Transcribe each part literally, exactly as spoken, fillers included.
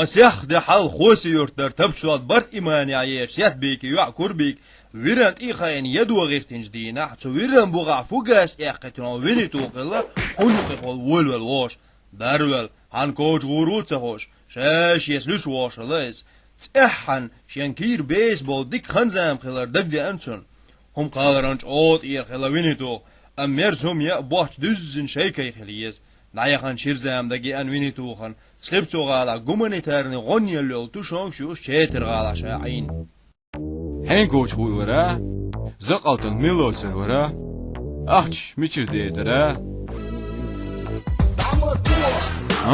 Ма сех де хьал Хоси-Юрта дара тапчулат барт имане а еш, Сетбийки йоӀ Курбийк виран тӀе а хаийна, ядо гӀиртинчу дийнахь, цу виран бухахь фугас эккхийтина Винни-Пух хилла, хьуна юкъахь волу волавелла вогӀуш. Дарвелла, хьан коча гӀур ву ца хууш, ша шеца луьш вогӀуш хилла иза. ЦӀеххьана шен кийра беса болу дика хан-зама хилар дагадеана цунна. ХӀума кхаларан чӀогӀа тӀера хилла Винни-Пух, амма мерза хӀума яа бохча дуьззина шайкай хила еза. ДӀаяхана шира зама дагадеана Винни-Пухан, Слепцо-гӀалахь гуманитарный гӀонна елла йолу тушонка шу Четар-гӀалахь ша Ӏийна. Хьенан коча гӀур вара? Закъалтан мила лоцур вара? Ахча мичара дер дара?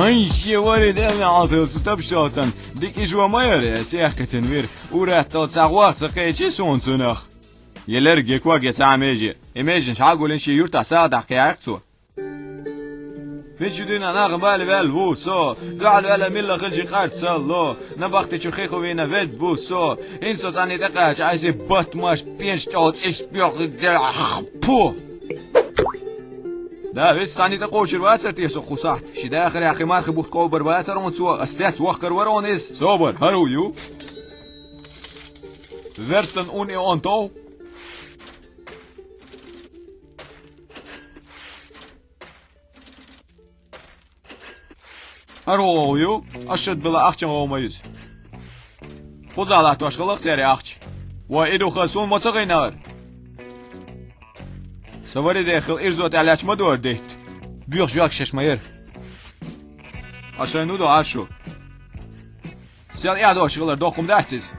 Ай, шен вари дел меӀалталла цу тапчулатан дика ижо ма яра, ас эккхийтина вира, ур-атталла цхьа гӀох ца кхечи суна цунах. Я лерг, я ког, я цхьа меже. И меженаш хьа а гулйина, шен юьртахь сагӀа дӀакхехьийра цо. Миччу дуьйна нахана бала ваьлла ву со, дуьхьал ваьлла милла хилчи къарцалло, набахтичу хиху вийна ведда ву со, хӀинца со цӀанний тӀекхача айси баттамаш пенаш чӀогӀа цӀиш пеху де, пу! Да, виса цӀанний тӀекхочур вацара те со кху сахьт? Ши дахарехь хи мархи бутт кхобур вацара хьуна цо, ас цец вахкар вара хьуна иза. Собар, хӀара хӀу ю? Верстан ун и он тов? ХӀара хӀу ю, ас шад била ахчан гӀо ма юзу. Кхуза латтош хилла церан ахча. Вай, и духа суна ма ца гӀийнара? Сан вари деххила ирзо тӀехь лаьтташ ма дора дитт. Боьхаш йоьгуш шаьш ма яра. Ас шайна хӀун до Ӏаш шу? Сел эхь доцуш хилар доккха хӀума дац иза.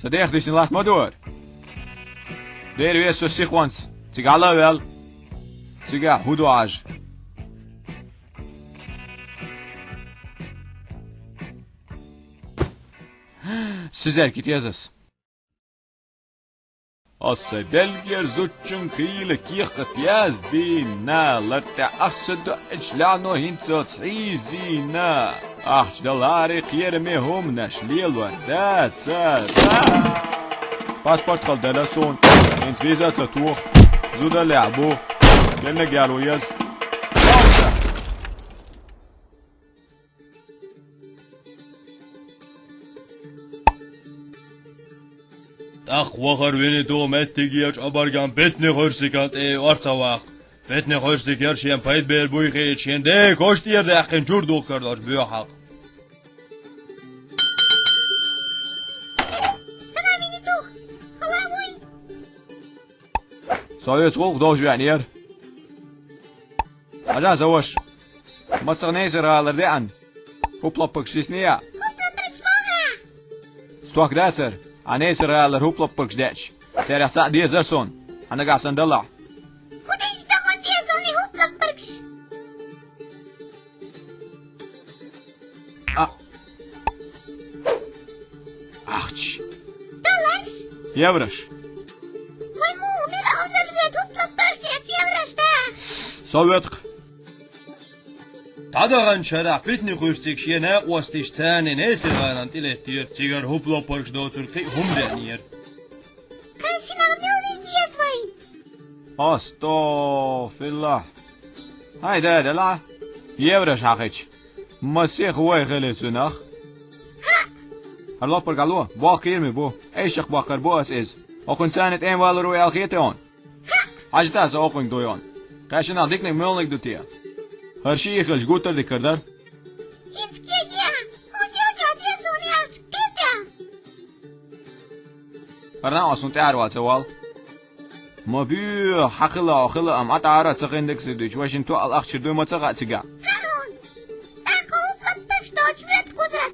Сан дех дисина латта ма дора. Дера веза со сихонца. Цигахь ла а ваьлла. Цигахь хӀун до Ӏаш? Сизеркит езас. Аса белгер зудчун кхийла кехат яздина, лар тӀе ахча дуьхьачу лаьно хӀинца хьийзийна. Ахча даларе кхераме хӀуманаш лелор дацара. Паспорт хала дела суна, хӀинца виза а ца тоха, зуда лехь бу, кернаг яр ву еза. ТӀаккха вахара Винни-Пух меттигерчу обарган Питни-Хуьрсиган тӀе орца ваккха. Питни-Хуьрсигера шен пайда бер буй хиъча, шен ден кошта тӀера даьккхина чуьра духкар долчу боьха хьакха. Салам, Винни-Пух! Хала вуй! Со веца гӀуллакх довш веанера. Хьажа, сан ваша, ма ца несар гӀалара деана. ХӀуп-лаппаргаш сисне а. ХӀуп-лаппаргаш ма а. Сток дацара, хьан несар гӀалара хӀуп-лаппаргаш деача. Церах цхьаъ дезара суна, хьан нагахь санна далахь. ХӀун динчу дахана деза хьуна хӀуп-лаппаргаш? А. Ахча. Даларш? Еврош. Вай, муха мира озалвет хӀуп-лаппаргаш эца еврош да? Со веткъа. ДӀадаханчу шарахь Питни-Хуьрсиг шен накъосташца цхьаьна Несаргӏалан тӀе леттера, цигара хӀуп-лаппаргаш доцург кхин а хӀума деанера. Кхаьчча нах мел вина деза вай? Астагфируллахь! Хьай, да, делахь, еврош хьахийча, масех вай хили цунах. ХӀара лаппарг гӀало, болх кхераме бу, эшшах баккхар бу ас иза. Окхунца цхьаьна тӀеман валур ву аьлла хетий хьуна? Хьажа, аса окхунга ду йона. Кхаьчча нах диканиг муьлниг ду те? ХӀара шиъ хилча гуттар а дика хир дара. ХӀинца кегий ахь, хӀун чӀогӀа деза хьуна аьлча, кхетий ахь? ХӀара накъост хӀунда тӀаьхьара вац, вала? Ма боьха, хьан хила хьо хила, амма Ӏа тӀаьхьара ца хиннарг ца дуьйцу, вай шина тоъал ахча дуй ма ца хаьа цигахь. ХӀаъ, тӀаккха хӀун хӀоттарш доцуш вет кхуза?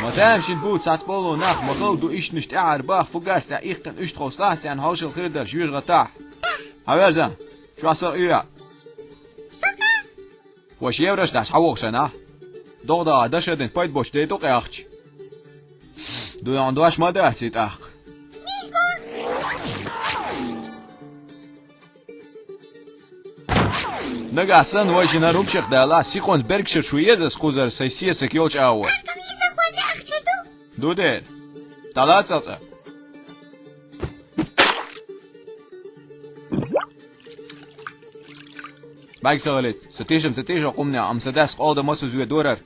Ма тамашийна бу цхьацца болу нах, ма хала ду ишнаш тӀаьхьара баха фугас тӀехь иккхина уьш тховса лахьа царна хьошалла хир дара шоьжа гӀатахь. Хьан верза? Чохь са а оьхьа. Ваш еврош даьхьа хьан воху шайна? ДогӀа даха дашадина пайда боцу дей ду къехча. Дуй хьуна дош ма дац и тӀаккха. Нагахь санна вай шинара хӀумашах далахь, сихонца бергашара шу еза ас кхузара сайн сесаг йолчу агӀор. Ду дера. ДӀалаца цкъа. Бага ца гӀалит, со тешам ца тешам къумнех, амма са дас къода ма со зоя дорар.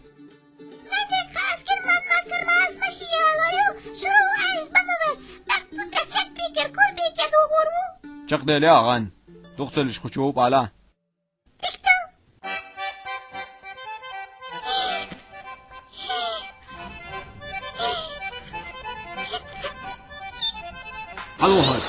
Сандек ха аскер ман ман кармаз маши ялаю, шуру айс бамаве, бак цу касет пикер кур пикер дугуру. Чакъ деля гӀан. Духцалиш хучу бала. Алло, хат.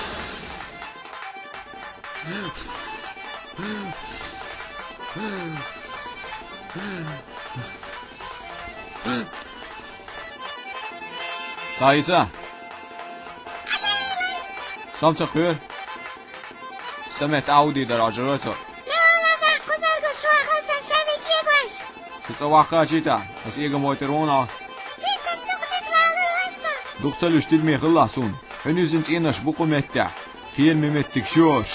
Таиса. Самца хир. Самет Ауди дар ажраса. Ла, ла, ла, кузарга шуаха сан шави кебаш. Шу цӀа вахкачита, ас ига мойтер вона. Кисан духлик ла, ла, ла, са. Духцалуш тилми хилла сун. Хьунизин цӀинаш букъу метта. Хир меметтик шош.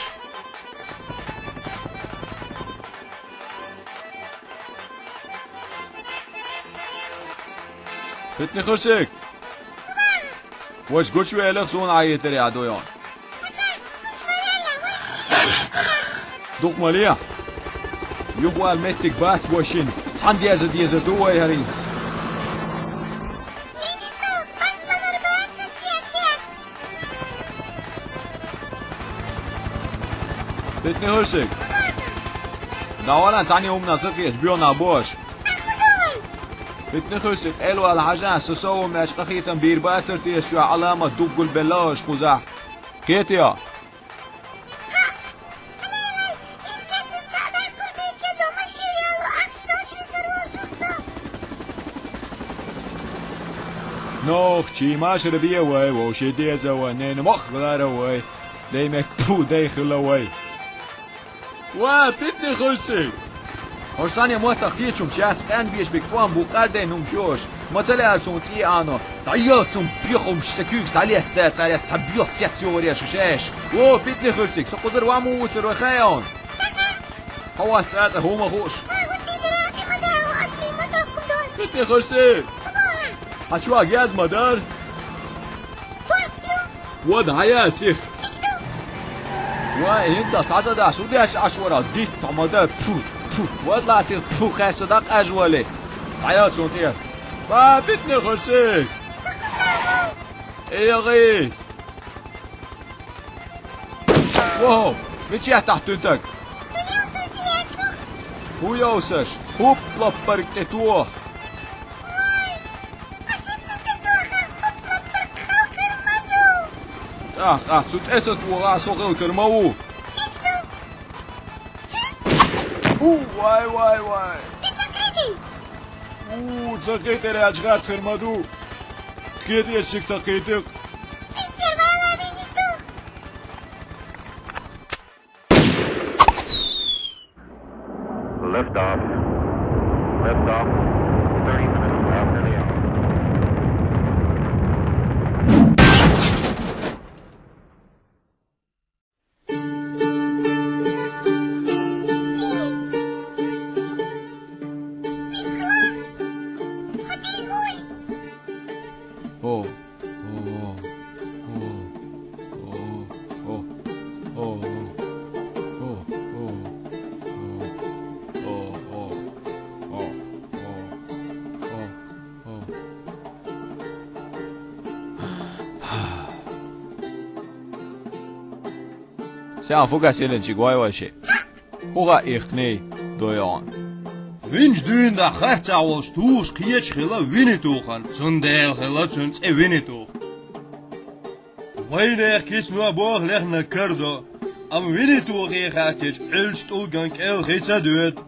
Питни хурсик. Ваш гучвелах сун айетер я доян. Дукмалия. Юхвал меттик бац вашин. Цан деза деза дуай харинс. Питни хурсик. Давалан цани умна сакъеш биона бош. Питни хурсик, элвал хажан сусоу меч къахитан бир бацар тиес шуа аламат дуггул белаш хуза. Кетия. Нох, чи машра бия вай, воши деза вай, не, не мох глара вай. Дай мек пу, дай хила вай. Ва, питни хурси. Орсане мотах кичум чац къан биш бик пуан бу къарден нум шош. Мацале арсун ци ано. Дайо цум бихум шсекюк сталет да царе сабиот сет сёре шушеш. О, питни хурсик, со кузар ваму усыр вахаон. Хава цаца хума хуш. Питни хурси. Ачуа гяз мадар. Вон хьаясих. Ва, инца цаца да, судеш ашвара, дит тамада, пу, пу. Вот ласих, пу, хесо да, къажвали. Хьаясун тир. Ва, питни хурсик. Эгит. Во, мичи атахтун так. Хуяусаш, хуп лаппарик тетуо. Ах, ах, цу тӀеца тӀугӀа со хӀалкар ма ву. У, вай, вай, вай. У, ца кхетӀера ачгӀацар ма ду. КхетӀечик ца кхетӀик. Liftoff. Liftoff. Thirty minutes after the hour. Сян фугас илин чигвайвайши. Хуга ихтни дойгӀан. Винч дуьйна харцахь волуш тугӀуш кхеча хила Винни-Пух. Цундела хила цуьнан цӀе Винни-Пух. Вайнех кицано боху лехна карадо, амма Винни-Пухе хаьттича, Ӏуьллучу тӀулган кӀел хи ца доьду.